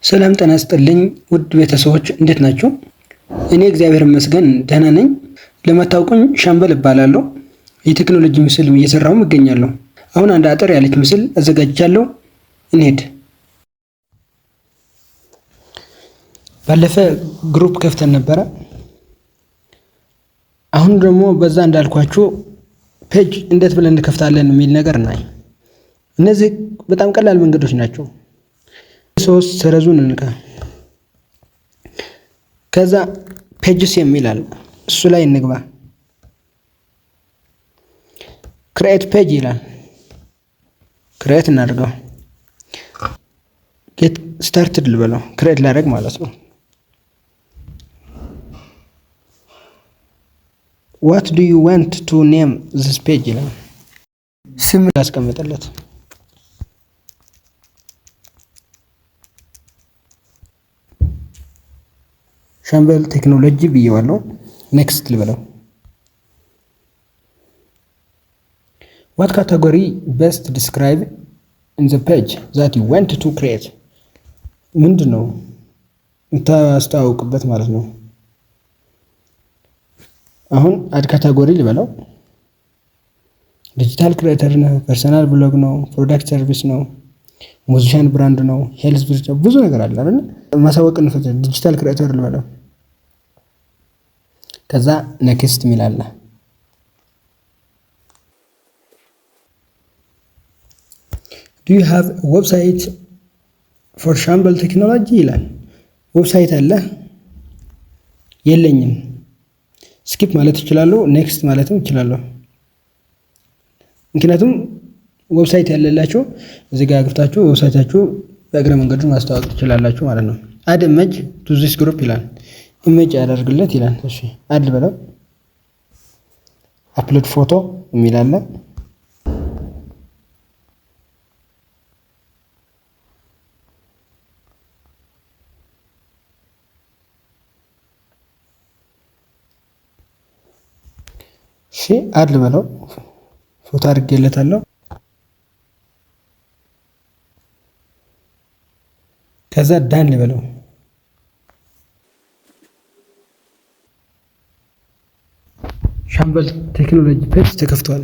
ሰላም ጤና ይስጥልኝ ውድ ቤተሰቦች፣ እንዴት ናችሁ? እኔ እግዚአብሔር ይመስገን ደህና ነኝ። ለማታውቁኝ ሻምበል እባላለሁ። የቴክኖሎጂ ምስል እየሰራሁም እገኛለሁ። አሁን አንድ አጠር ያለች ምስል አዘጋጅቻለሁ። እንሄድ። ባለፈ group ከፍተን ነበረ። አሁን ደግሞ በዛ እንዳልኳችሁ page እንዴት ብለን እንከፍታለን የሚል ነገር እናይ። እነዚህ በጣም ቀላል መንገዶች ናቸው። ሶስት ሰረዙን እንንካ። ከዛ pages የሚል አለ፣ እሱ ላይ እንግባ። Create page ይላል። Create እናድርገው። Get started ልበለው፣ create ላደርግ ማለት ነው። "What do you want to name this page?" ይላል። ስም ላስቀምጥለት። ሻምበል ቴክኖሎጂ ብዬዋለሁ። Next ልበለው። "What category best describe in the page that you want to create?" ምንድን ነው የምታስተዋውቅበት ማለት ነው። አሁን add category ልበለው። Digital creator ነው፣ personal blog ነው፣ product service ነው፣ musician brand ነው፣ health፣ ብዙ ነገር አለ አይደል? ማሳወቅ እንፈልግ፣ digital creator ልበለው። ከዛ next የሚል አለ። "Do you have website for ሻምበል ቴክኖሎጂ?" ይላል። Website አለ? የለኝም። Skip ማለት እችላለሁ፣ next ማለትም እችላለሁ። ምክንያቱም website ያለላችሁ እዚህ ጋር ገብታችሁ website ኣችሁ በእግረ መንገዱ ማስተዋወቅ ትችላላችሁ ማለት ነው። "Add image to this group" ይላል። Image ያደርግለት ይላል። እሺ፣ add በለው። Upload photo የሚል አለ። እሺ፣ add ልበለው። ፎቶ አድርጌለታለሁ። ከዛ done ልበለው። ሻምበል ቴክኖሎጂ page ተከፍቷል።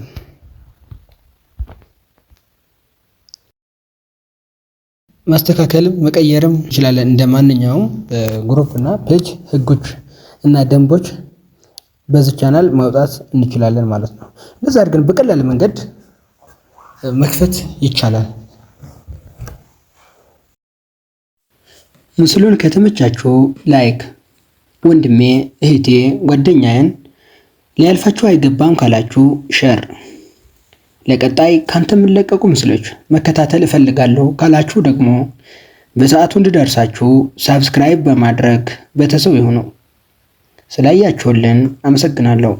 ማስተካከልም መቀየርም እንችላለን። እንደ ማንኛውም group እና page ህጎች እና ደንቦች በዚህ ቻናል ማውጣት እንችላለን ማለት ነው። እንደዛ አድርገን በቀላል መንገድ መክፈት ይቻላል። ምስሉን ከተመቻችሁ like፣ ወንድሜ፣ እህቴ፣ ጓደኛዬን ሊያልፋችሁ አይገባም ካላችሁ share፣ ለቀጣይ ካንተ የሚለቀቁ ምስሎች መከታተል እፈልጋለሁ ካላችሁ ደግሞ በሰዓቱ እንዲደርሳችሁ subscribe በማድረግ ቤተሰብ ይሁኑ። ስላያችሁልን አመሰግናለሁ።